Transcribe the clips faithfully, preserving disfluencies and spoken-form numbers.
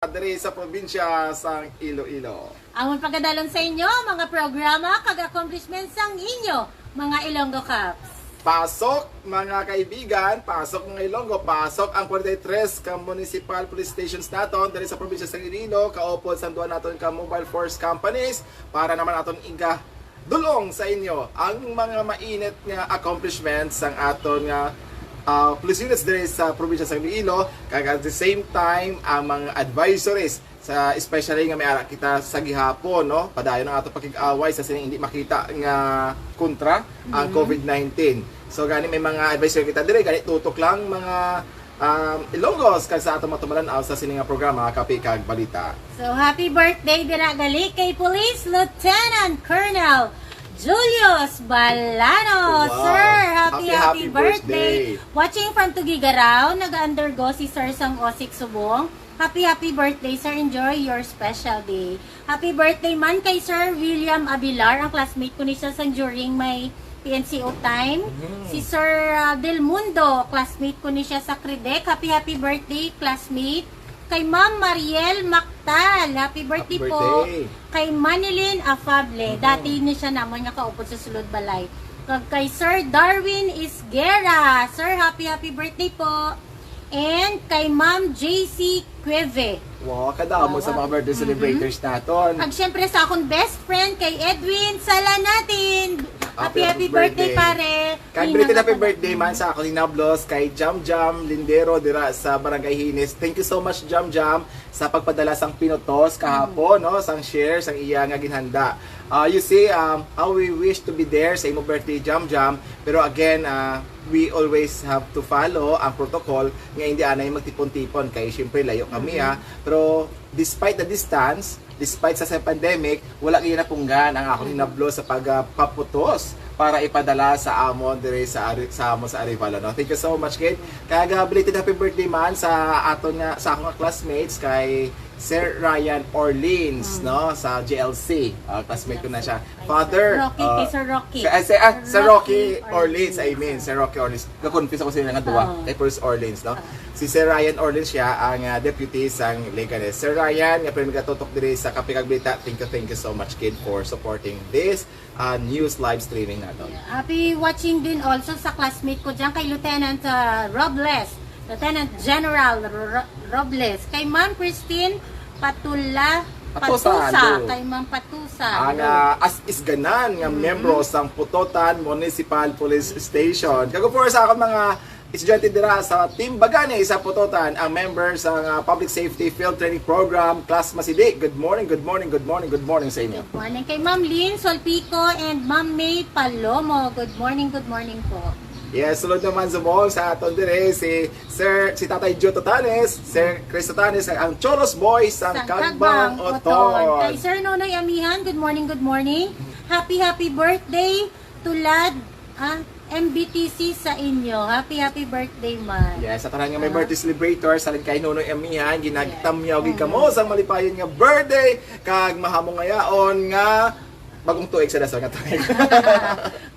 Diri sa probinsya sang Iloilo. Amon pagadalon sa inyo ang mga programa kag accomplishments sang inyo mga Ilonggo Cops. Pasok, mga kaibigan, pasok, mga Ilonggo, pasok ang forty-three ka municipal police stations naton diri sa probinsya sang Iloilo, kaupod sang duha naton ka mobile force companies para naman aton iga dulong sa inyo ang mga mainit nga accomplishments sang aton nga, ah, police units diri sa probinsya sa Iloilo, kag at the same time ang mga advisories sa, especially nga may ara kita sa gihapon, no? Padayon ang ato pakig-away sa sining hindi makita nga kontra ang Mm. covid nineteen. So gani may mga advisory kita diri, gani tutok lang mga um, Ilonggos kag sa atong matumalan-aw sa sini nga programa, Kape kag Balita. So, happy birthday dira gali kay Police Lieutenant Colonel Julius Balano. Wow. Sir, happy, Happy, happy happy birthday. birthday. Watching from Tuguegarao, nag-undergo si Sir sang OSIC Subong. Happy, happy birthday, sir. Enjoy your special day. Happy birthday man kay Sir William Abilar, ang classmate ko ni siya sang during my P N C O time. Mhm. Si Sir, ah, Del Mundo, classmate ko ni siya sa Credec. Happy, happy birthday, classmate. Kay Ma'am Mariel Mactal, happy birthday Happy po. birthday. Kay Manilyn Afable, Mhm. dati ni siya namon nga kaupod sa sulod balay. Kag kay Sir Darwin Isguera, sir, happy, happy birthday po. And kay Ma'am J C Cueve. Wow, kadamo sa Wow. mga birthday Mhm. celebrators naton. Kag syempre sa akong best friend kay Edwin Salanatin. Happy, Happy, happy happy birthday, birthday. pare. Kag Inang belated happy ako. birthday man sa akong hinablos kay Jam Jam Lindero dira sa Barangay Hines. Thank you so much, Jam Jam, sa pagpadala sang pinutos kahapon, Mm. no, sang share, sang iya nga ginhanda. Ah, you see, um, how we wish to be there sa imo birthday, Jam Jam. Pero again, ah, we always have to follow ang protocol nga hindi anay magtipon-tipon kay siyempre layo kami, Mm-hmm. ah. Pero despite the distance, despite sa, sa pandemic, wala gyud napunggan ang akong Mm-hmm. hinablo sa pagpaputos para ipadala sa amon dire sa Ari-, sa amon sa Arevalo, no? Thank you so much, kid. Kag, ah, belated happy birthday man sa aton nga, sa akong nga classmates kay Sir Ryan Orleans, Mm. no, sa G L C. Ah, classmate ko na siya. Father, Rocky, uh, kay Sir Rocky. Sir, ah, Sir, ah, Sir Rocky Rocky Orleans, I Orleans. mean, Sir Rocky Orleans. Ga-confuse ako sila nga duha. Oo. Kay Police Orleans, no? Oo. Si Sir Ryan Orleans siya ang, ah, deputy sang Leganes. Sir Ryan, nga pwede magatutok diri sa Kape kag Balita. Thank you, thank you so much, kid, for supporting this, ah, news live streaming nato. Yeah. Happy watching din also sa classmate ko dyan kay Lieutenant, ah, Robles. Lieutenant General Ro-, Ro-, Robles. Kay Ma'am Christine Patula, Patusa, Patusa, do. Kay Ma'am Patusa, Ang, do. ah, as isganan nga Mm-hmm. miyembro sang Pototan Municipal Police Station. Kag of course, sa akong mga estudyante dira sa Team Bagani sa Pototan, ang member sa, ah, Public Safety Field Training Program, Class Masidi. Good morning, good morning, good morning, good morning sa inyo. Good morning kay Ma'am Lynn Solpico and Ma'am May Palomo. Good morning, good morning po. Yes, sulod naman subong sa aton dire si Sir, si Tatay Joe Totanes, Sir Chris Totanes, ang Cholos Boy sang Sang Kagbang, Kagbang, Oton. Oton. Kay Sir Nonoy Amihan, good morning, good morning. Happy, happy birthday, Tulad, ah, M B T C sa inyo. Happy, happy birthday, man. Yes, sa tanan nga may Ah. birthday celebrator, sa kay Nonoy Amihan, ginagtamyaw gid Mm. kamo sang malipayon nga birthday, kag mahamong ngayaon nga bagong tuig sa dasal nga tuig.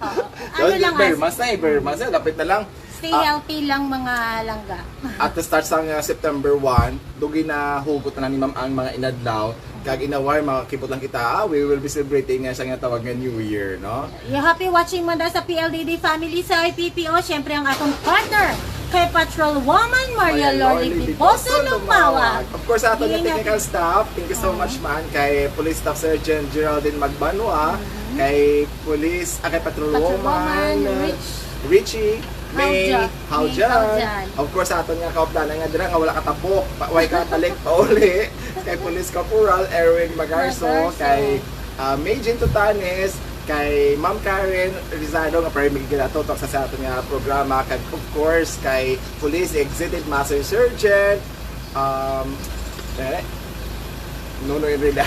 Oo. So, Ano lang, Bermas as- na eh, Bermas na, lapit na lang. Stay Ah. healthy lang, mga langga. At the start sang, uh, September one, dugi na hugot na ni Ma'am ang mga inadlaw. Kag in a while, makakibot lang kita, ah, we will be celebrating nga siya nga tawag nga New Year, no? Yeah, happy watching man da sa P L D D family sa I P P O. Siyempre, ang atong partner kay Patrol Woman Maria Maria Lorly Lorly Biboso Biboso Lumawag. Lumawag. Of course, ato nga Yun nga. technical staff, thank you so Mhm. much man kay Police Staff Sergeant Geraldine Magbanua, Mhm. kay Police, ah, kay Patrol Patrol Woman, Woman, uh, Rich. Richie, May Haujan. Haujan. May Haujan. Of course, sa aton nga kaupdanan nga dira nga wala katapok, pa, way ka balik pauli. Kay Police Corporal Erwin Magarso, Magarso. Kay, ah, May Jean Tutanes, kay Ma'am Karen Rizado nga pwede magigilatutok sa, sa aton nga programa, kag of course kay Police Executive Master Sergeant, um, eh, Nonoy Rila.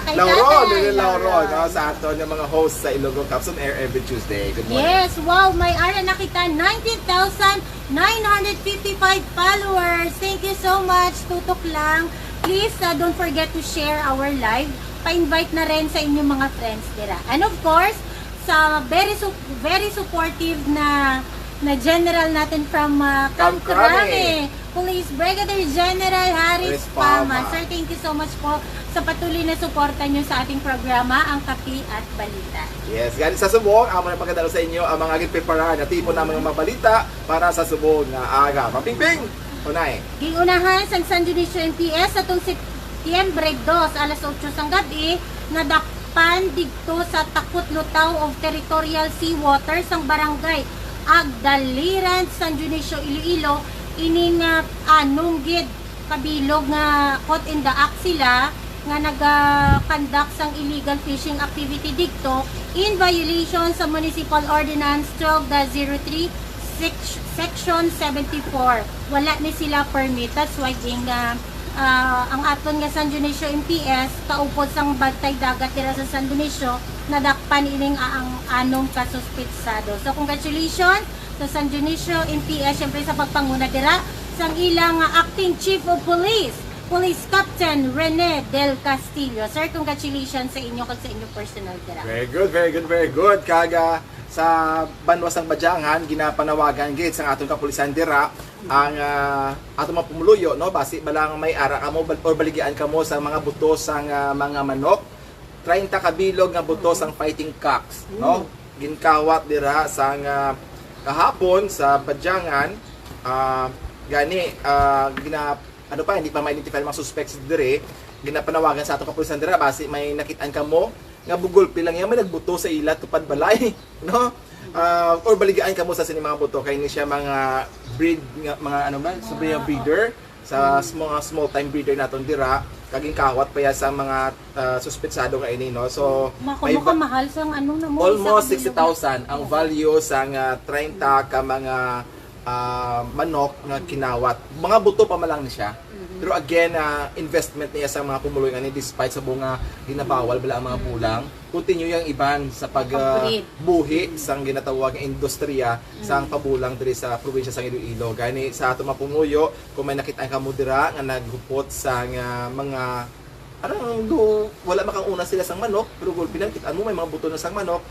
Kay Lauron, Tatay Nonoy Lauron, Lauron. no, sa aton nga mga host sa Ilonggo Cops on Air every Tuesday. Good morning. Yes, wow, may ara na kita, nineteen thousand nine hundred fifty-five followers. Thank you so much. Tutok lang. Please, uh, don't forget to share our live. Pa-invite na rin sa inyong mga friends dira. And of course, sa very su-, very supportive na, na general natin from, uh, Camp Camp Crame. Crame. Police Brigadier General Harris Harris Palma. Palma. Sir, thank you so much po sa patuloy na suporta niyo sa ating programa, Ang Kape at Balita. Yes, gani sa subong, amo na pagkadalo sa inyo ang mga ginprepara, natipon naman ang mga balita para sa subong nga aga. Mapingping! Unay. Giunahan sang San Dionisio M P S sa tong Setyembre dos, alas otso sang gabi, nadakpan didto sa Takot Lutaw of Territorial Seawater sang Barangay Agdaliran, San Dionisio, Iloilo, ining ah, anong gid kabilog nga caught in the act sila nga naga-conduct sang illegal fishing activity didto in violation sa Municipal Ordinance twelve dash zero three, sec- Section seventy-four. Wala ni sila permit. That's why ging, ah, ah, ang aton nga San Dionisio M P S kaupod sang bantay dagat dira sa San Dionisio, nadakpan ining ang anong kasuspetsado. So congratulations sa San Dionisio M P S, syempre sa pagpanguna dira sang ilang ah, acting chief of police, Police Captain Rene Del Castillo. Sir, congratulations sa inyo kag sa inyong personnel dira. Very good, very good, very good. Kaga sa banwa sang Badyangan, ginapanawagan gid sang atong kapulisan dira ang ah, atong mga pumuluyo, no? Basi bala nga may ara kamo bal- or baligian kamo sa mga buto sang ah, mga manok, treinta ka bilog nga buto sang fighting cocks, no? Ginkawat dira sang ah, kahapon sa Badyangan, ah, gani ah, gina ano pa, hindi pa ma-identify ang mga suspects dire. Ginapanawagan sa atong kapulisan dira basi may nakitaan kamo nga bugol lang yan, may nagbuto sa ila tupad balay, no? Ah, or baligian kamo sa sini mga buto kay ni siya mga breed nga mga ano ba, sabi niya, breeder sa s- mga small time breeder naton dira, kag ginkawat pa ya sa mga ah, suspetsado nga ini, no? So Mako may mo ba- kamahal sang ano na mo, almost isa ka bilog. sixty thousand ang value sa nga treinta ka mga ah, manok nga kinawat. Mga buto pa man lang ni siya. Pero again, ah, investment niya sa mga pumuluyo nga ni, despite sa bunga ginabawal bala ang mga bulang, continue yang iban sa pag ah, Pag-breed. buhi sang ginatawag nga industriya sang pabulang diri sa probinsya sang Iloilo. Gani sa ato mga pumuluyo, kung may nakita kamo dira nga naghupot sa nga mga ano, do, wala makanguna sila sang manok, pero gulpi lang, kita mo may mga buto na sang manok,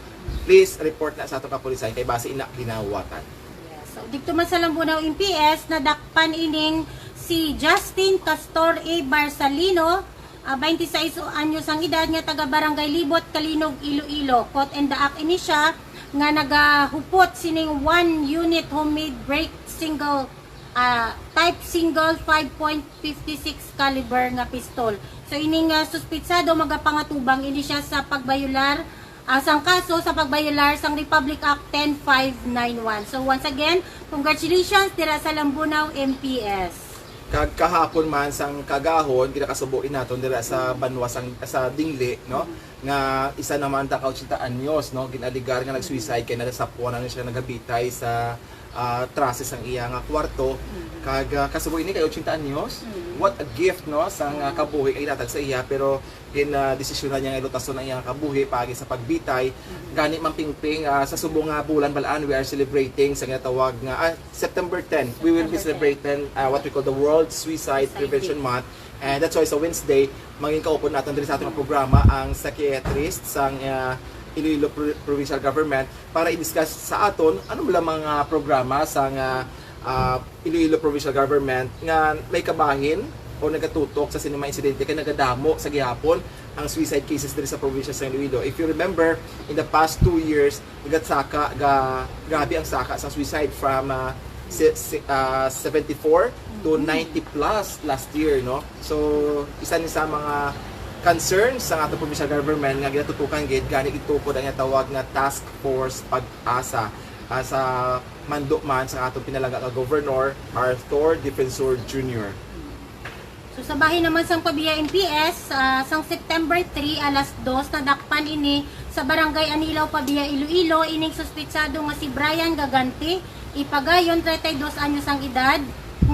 please report na sa atong kapulisan kay basi ina ginawatan. Yes. So, dito man sa Lambunao M P S, nadakpan ining si Justin Castor A. Barsalino, ah, twenty-six anyos ang edad, nga taga Barangay Libot, Calinog, Iloilo. Caught in the act ini siya nga nagahupot sining one unit homemade break single ah, type single five point fifty six caliber nga pistol. So ining ah, suspitsado magapangatubang ini siya sa pagbayolar ah, sang kaso sa pagbayolar sang Republic Act ten five nine one. So once again, congratulations dira sa Lambunao M P S. Kag kahapon man sang kagahon, ginakasubo naton dira sa banwa sang, sa Dingli, no? Nga isa naman ta ka ochenta anyos, no? Ginaligar nga nag-suicide kay nasapuan na siya nagabitay sa ah, trase sang iya nga kwarto. Kag ah, kasubo ini kay ochenta anyos. What a gift, no, sang ah, kabuhi nga ihatag sa iya, pero gin ah, desisyonan niya nga ilutason ang iya nga kabuhi paagi sa pagbitay. Gani, Ma'am Pingping, ah, sa subong nga bulan balaan, we are celebrating sa ginatawag nga ah, September ten. We will be September celebrating ah, what we call the World Suicide Suicide Prevention Day. Month. And that's why sa Wednesday, mangin kaupod naton diri sa atong programa ang psychiatrist sang ah, Iloilo Pro- Provincial Government para i-discuss sa aton ano lang mga programa sang ah, Iloilo Provincial Government nga may kabahin o nagatutok sa sini mga insidente kay nagadamo sa gihapon ang suicide cases diri sa probinsya sa Iloilo. If you remember, in the past two years, nagasaka ga grabe ang saka sa suicide from ah, si, si, ah, seventy-four to ninety plus last year, no? So, isa ni sa mga concerns sa ato provincial government nga ginatutukan gid, gani gitukod ang tawag nga Task Force Pag-asa, ah, sa mando man sa atong pinalangga nga Governor Arthur Defensor Junior. So sa bahin naman sang Pavia M P S, ah, sang September three, alas dos, nadakpan ini sa Barangay Anilaw, Pavia, Iloilo, ining suspitsado nga si Brian Gagante Ipagayon, treinta y dos anyos ang edad,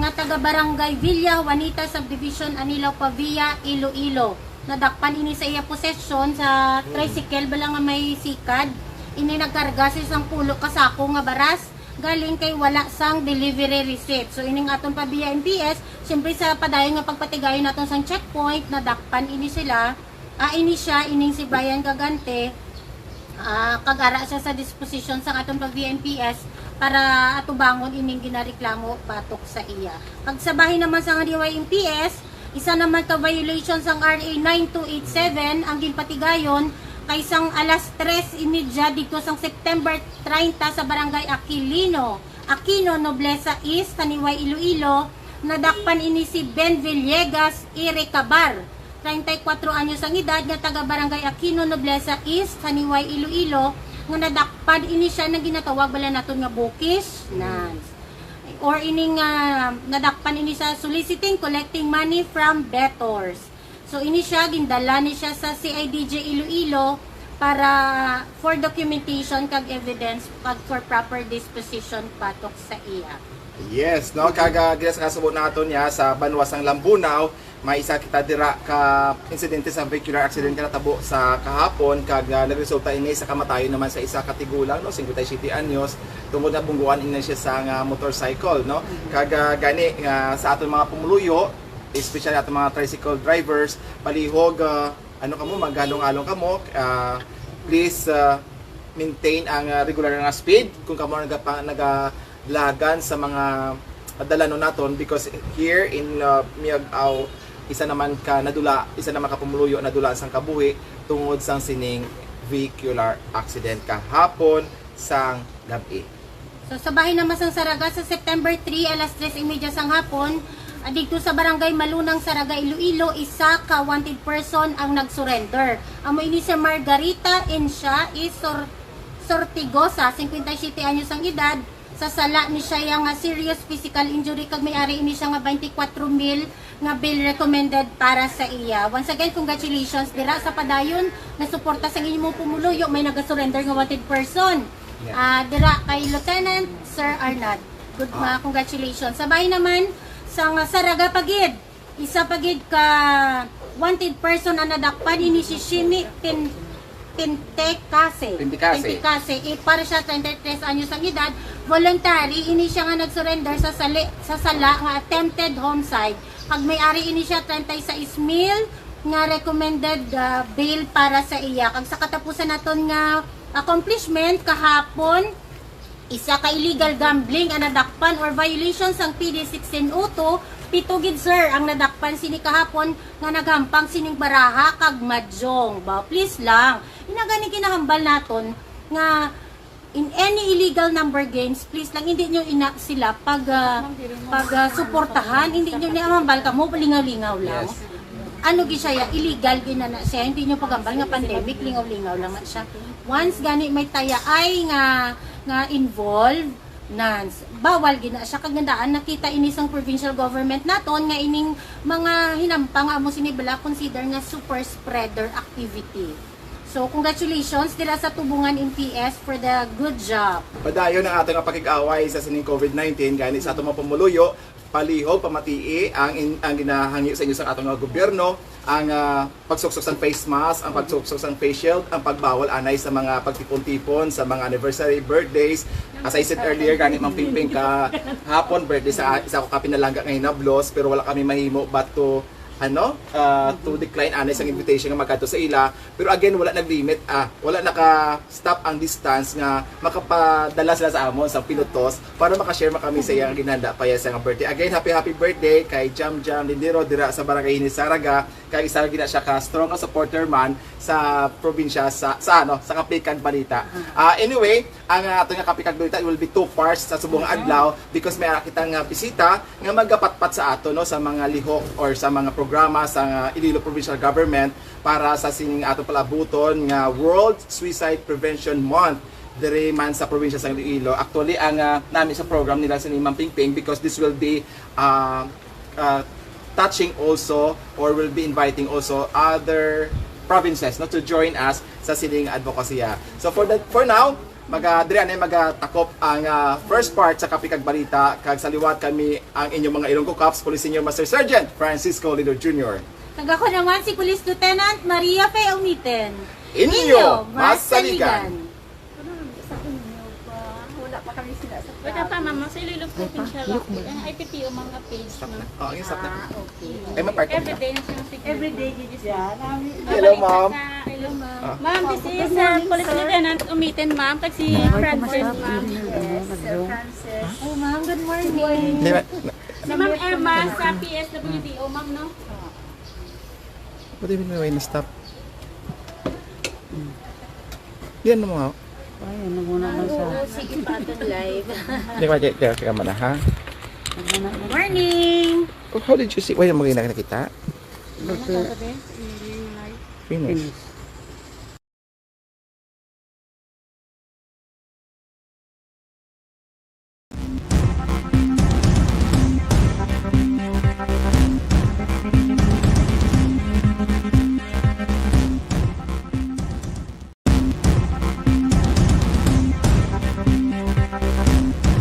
nga taga Barangay Villa Juanita, Subdivision Anilaw, Pavia, Iloilo. Nadakpan ini sa iya posesyon sa tricycle bala nga may sikad. Ini nagkarga sa isang pulo ka sako nga baras galing kay wala sang delivery receipt. So ining aton Pavia M P S, siyempre sa padayon nga pagpatigayon naton sang checkpoint, nadakpan ini sila. Ah, ini siya, ining si Brian Gagante. Ah, kag ara siya sa disposition sang aton Pavia M P S para atubangon ining ginareklamo batok sa iya. Kag sa bahin naman sang D Y M P S, isa naman ka violation sang R A nine two eight seven ang ginpatigayon kay sang alas tres y media dito sang September treinta sa Barangay Aquilino, Aquino, Nobleza East, Taniway, Iloilo. Nadakpan ini si Ben Villegas Iricabar, treinta y cuatro anyos ang edad, nga taga Barangay Aquino, Nobleza East, Taniway, Iloilo, nga nadakpan ini siya ng ginatawag bala naton nga bookish, na, or ining, ah, nadakpan ini sa soliciting, collecting money from bettors. So, ini siya, gindala ni siya sa C I D J Iloilo para for documentation kag evidence kag for proper disposition batok sa iya. Yes, no? Kag, ah, gina sa kasubo naton niya sa banwa sang Lambunao, may isa kita dira ka insidente sa vehicular accident nga natabo sa kahapon kag, ah, nagresulta ini sa kamatayon naman sa isa ka tigulang, no, cincuenta y siete anyos, tungod na bungguan ini siya sa nga motorcycle, no? Kag, ah, gani nga sa aton mga pumuluyo, especially aton mga tricycle drivers, palihog, ah, ano kamo, maghalong-halong kamo, ah, please, ah, maintain ang, ah, regular nga speed kung kamo nagapa- nagalagan sa mga dalanon naton, because here in, ah, Miag-ao, isa naman ka nadula, isa naman ka pumuluyo nadula sang kabuhi tungod sang sining vehicular accident kahapon sang gab-i. So, sa bahin naman sang Saraga sa September three, alas tres y media sang hapon, ah, dito sa Barangay Malunang, Saraga, Iloilo, isa ka wanted person ang nag-surrender. Amo ini si Margarita Encia Isor Sortigosa, cincuenta y siete anyos ang edad. Sa sala ni siya yang, ah, serious physical injury kag may ari ini siya nga twenty-four mil nga bail recommended para sa iya. Once again, congratulations dira sa padayon nga suporta sang inyong pumuluyo. May nagasurrender nga wanted person. Yeah. Ah, dira kay Lieutenant Sir Arnad. Good, Ah. mga congratulations. Sa bahin naman sang Saraga pa gid, isa pa gid ka wanted person ang nadakpan, ini si Shimi Tin Tintecase. Tintecase. Tintecase. Ipar siya, treinta y tres anyos ang edad. Voluntary, ini siya nga nag-surrender sa sali, sa sala nga attempted homicide. Kag may ari ini siya, treinta y seis mil nga recommended, ah, bail para sa iya. Kag sa katapusan naton nga accomplishment, kahapon, isa ka illegal gambling ang nadakpan or violation sang P D sixteen oh two. Pito gid, sir, ang nadakpan sini kahapon nga naghampang sining baraha kag mahjong. Ba, please lang. Ina gani kinahambal naton nga in any illegal number games, please lang, hindi nyo ina sila pag, ah, pag, ah, suportahan, hindi nyo ni hambal kamo, lingaw-lingaw lang. Yes. Ano gid siya, illegal gid na, na siya, hindi nyo paghambal nga pandemic, lingaw-lingaw lang na siya. Once gani may tayaay nga, nga involved, nans, bawal gid na siya. Kag nandaan, nakita ini sang provincial government naton nga ining mga hinampang nga amo sini bala consider nga super spreader activity. So, congratulations dira sa Tubungan M P S for the good job. Padayon ang ato nga pakig-away sa sining COVID nineteen, gani sa ato mga pumuluyo, palihog, pamatii ang, in, ang ginahangyo sa inyo sa ato nga gobyerno, ang, ah, pagsuksok sang face mask, ang pagsuksok sang face shield, ang pagbawal anay sa mga pagtipon-tipon sa mga anniversary, birthdays. As I said earlier, gani, Mang Pingping, kahapon birthday sa isa ko ka pinalangga nga hinablos, pero wala kami mahimo but to, ano, ah, to decline anay sang invitation nga magkadto sa ila. Pero again, wala nag-limit, ah, wala naka-stop ang distance nga makapadala sila sa amon sa pinutos para makashare man kami sa iyang ginhanda pa iya sa iyang birthday. Again, happy, happy birthday kay Jam Jam Lindero dira sa Barangay Hinisaraga, kay isa gina siya ka strong nga supporter man sa probinsya sa, sa ano, sa Kape kag Balita. Ah, anyway, ang, ah, ato nga Kape kag Balita will be two parts sa subong nga adlaw because may ara kita nga bisita nga magapatpat sa ato, no, sa mga lihok or sa mga programa sa, ah, Iloilo Provincial Government para sa sining ato palabuton nga World Suicide Prevention Month diri man sa probinsya sa Iloilo. Actually, ang, ah, nami sa program nila si Ma'am Pingping because this will be, ah, ah, touching also or will be inviting also other provinces, no, to join us sa sining advokasya. So for that, for now, maga diri anay magatakop ang, ah, first part sa Kape kag Balita, kag sa liwat kami ang inyong mga Ilonggo Cops, Police Senior Master Sergeant Francisco Lido Junior. Kag ako naman si Police Lieutenant Maria Fe Umiten. Inyo, masaligan. Ano nang sa inyo pa? Wala pa kami sila sa Wala pa, ma'am. Sa Iloilo Provincial Office. Ang I P P O, mga page, ma'am. Oh, yung sa Ah, okay. Ay, may part Every na. Day na siyang security. Every day gid siya. Nami- Hello, ma'am. Sa Ma'am, this is uh, Police Lieutenant Umitin, ma'am. Kag si Francis, ma'am. Yes, Sir Francis. Oh, ma'am, good morning. Di ba? Si Ma'am Emma sa P S W D O, ma'am, no? What do you mean by na-stop? Di ano mo nga? Ay, ano muna lang sa... Oo, sige pa, atong live. Di ba, di ka man ha? Ano na lang. Morning! Oh, how did you see? Why mo na nakita? Doctor Finish. Finish.